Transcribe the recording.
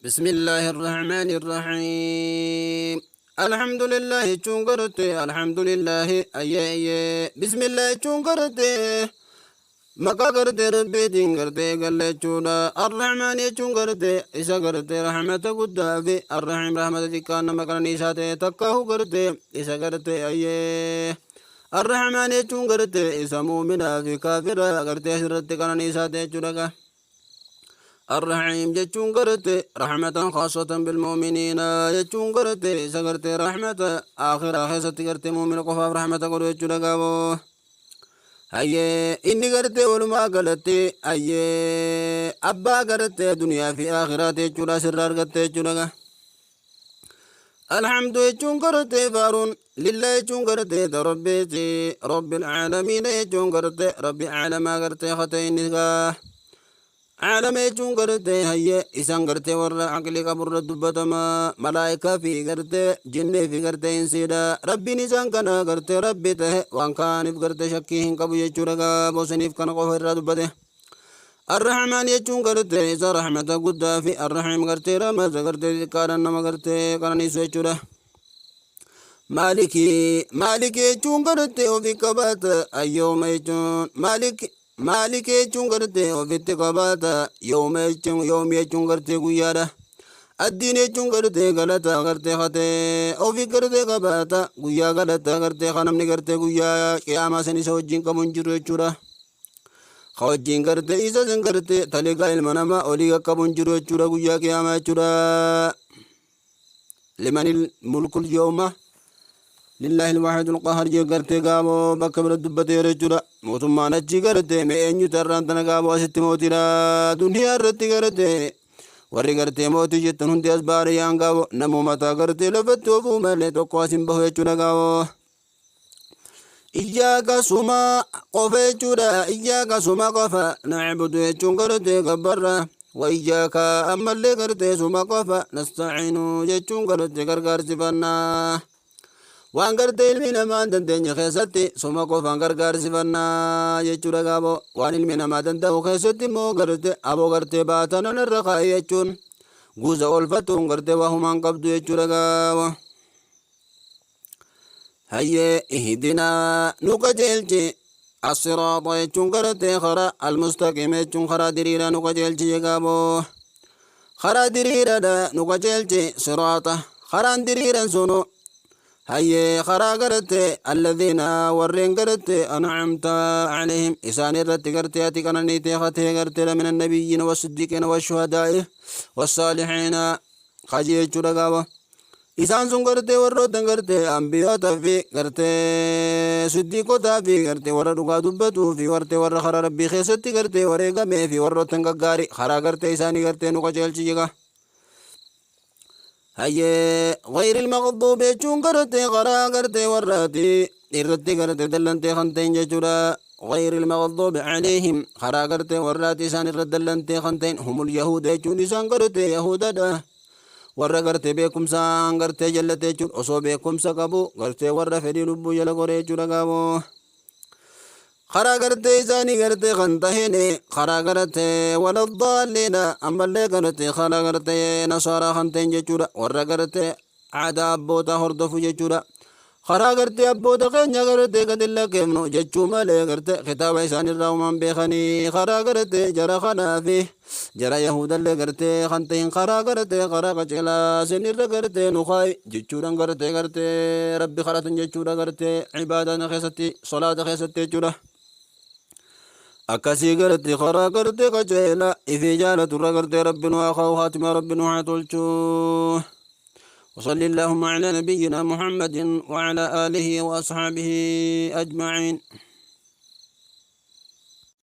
بسم الله الرحمن الرحيم الحمد لله jechuun gartee الحمد لله ayyee ayyee بسم الله jechuun gartee maqaa gartee Rabbiitiin gartee galle jechuudha. الرحمن jechuun gartee isa gartee rahmata guddaa fi الرحيم rahmata xiqqaan nama qananiisaa ta'e takkaahu gartee isa gartee ayyee الرحمن jechuun gartee isa muuminaa fi kaafira gartee asirratti qananiisaa ta'e jechuudha. الرحيم jechuun gartee رحمة خاصة بالمؤمنين jechuun gartee isa gartee rahmata akhiraa keessatti gartee muumina qofaaf rahmata godhu jechuudha gaaboo. Hayyee, inni gartee walumaa galatti hayyee abbaa gartee duniyaa fi akhiraati jechuudha asirraa argatte jechuudha. الحمد jechuun gartee faaruun لله jechuun gartee Rabbiiti. رب العالمين jechuun gartee Rabbi caalamaa gartee hatee inni gaa. Caalama jechuun gartee hayyee isaan gartee warra aqlii qaburra dubbatama, malaayikaa fi gartee jinnii fi gartee insiidha. Rabbiin isaan kana gartee Rabbi tahe waan kaaniif gartee shakkii hin qabu jechuudha gaa bosaniif kana qofa irraa dubbate. الرحمن jechuun gartee isa rahmata guddaa fi الرحيم gartee rahmata gartee xiqqaadhaan nama gartee qananiisu jechuudha. مالك مالك jechuun gartee ofii qabaata اليوم jechuun مالك مالك jechuun gartee ofitti qabaata يوم jechuun يوم jechuun gartee guyyaadha. الدين jechuun gartee galata gartee hatee ofii gartee qabaata guyyaa galata gartee kanamni gartee guyyaa qiyaamaa san isa wajjin qabu hin jiru jechuudha. Ka wajjin gartee isa san gartee taligaa ilma namaa olii qaqqabu hin jiru jechuudha guyyaa qiyaamaa jechuudha. لمن الملك اليوم لله الواحد القهار jee gartee gaaboo bakka bira dubbatee jechuudha. Mootummaan achi gartee mee eenyu tarraan tana gaaboo asitti mootiidha. Duniyaa irratti gartee warri gartee mootii jettan hundi as baariyyaan gaaboo namuma gartee lafatti ofuu malee tokko as hin bahu jechuudha gaaboo. إياك suma qofa jechuudha. إياك suma qofa نعبد jechuun gartee gabbarra. وإياك ammallee gartee suma qofa نستعين jechuun gartee gargaarsifannaa. Waan gartee ilmi namaa hin dandeenye keessatti suma qofaan gargaarsifannaa jechuudha gaaboo. Waan ilmi namaa danda'u keessatti immoo gartee aboo gartee baatanan irra kaa'e jechuun guuza oolfattuun gartee waa humaan qabdu jechuudha gaaboo. Hayyee, اهدنا nu qajeelchi الصراط jechuun gartee karaa المستقيم jechuun karaa diriiraa nu qajeelchi gaaboo. Karaa diriiraadha nu qajeelchi. صراط karaan diriiran sunu hayyee karaa gartee الذين warreen gartee أنعمت عليهم isaan irratti gartee ati qananiitee hatee gartee من النبيين والصديقين والشهداء والصالحين kaji jechuudha gaaba. Isaan sun gartee warroota gartee ambiyootaa fi gartee siddiiqotaa fi gartee warra dhugaa dubbatuu fi gartee warra karaa Rabbii keessatti gartee wareegamee fi warroota gaggaarii karaa gartee isaanii gartee nu qajeelchi jiga. Hayyee, غير المغضوب jechuun gartee karaa gartee warraati irratti gartee dallantee kan ta'in jechuudha. غير المغضوب عليهم karaa gartee warraati isaan irra dallantee kan ta'in هم اليهود jechuun isaan gartee yahudaadha. Warra gartee beekumsaan gartee jallate jechuun osoo beekumsa qabu gartee warra fedhii lubbuu jala goree jechuudha gaaboo. Karaa gartee isaanii gartee kan tahine karaa gartee ولا الضالين ammallee gartee karaa gartee nasaaraa kan ta'in jechuudha. Warra gartee aadaa abbootaa hordofu jechuudha. Karaa gartee abboota keenya gartee gadi lakkeefnu jechuu malee gartee kitaaba isaanirraa uumaan beekanii karaa gartee jara kanaa fi jara yahudallee gartee kan ta'in karaa gartee karaa qajeelaa sinirra gartee nu kaayi jechuudhaan gartee Rabbi kadhatan jechuudha gartee cibaadaan keessatti solaata keessatti jechuudha. Akkasii gartee karaa gartee qajeelaa ifii jaalaturra gartee Rabbi nu haa kaa'u, haatimaa Rabbi nu haa tolchuu. وصل اللهم على نبينا محمد وعلى آله وأصحابه أجمعين.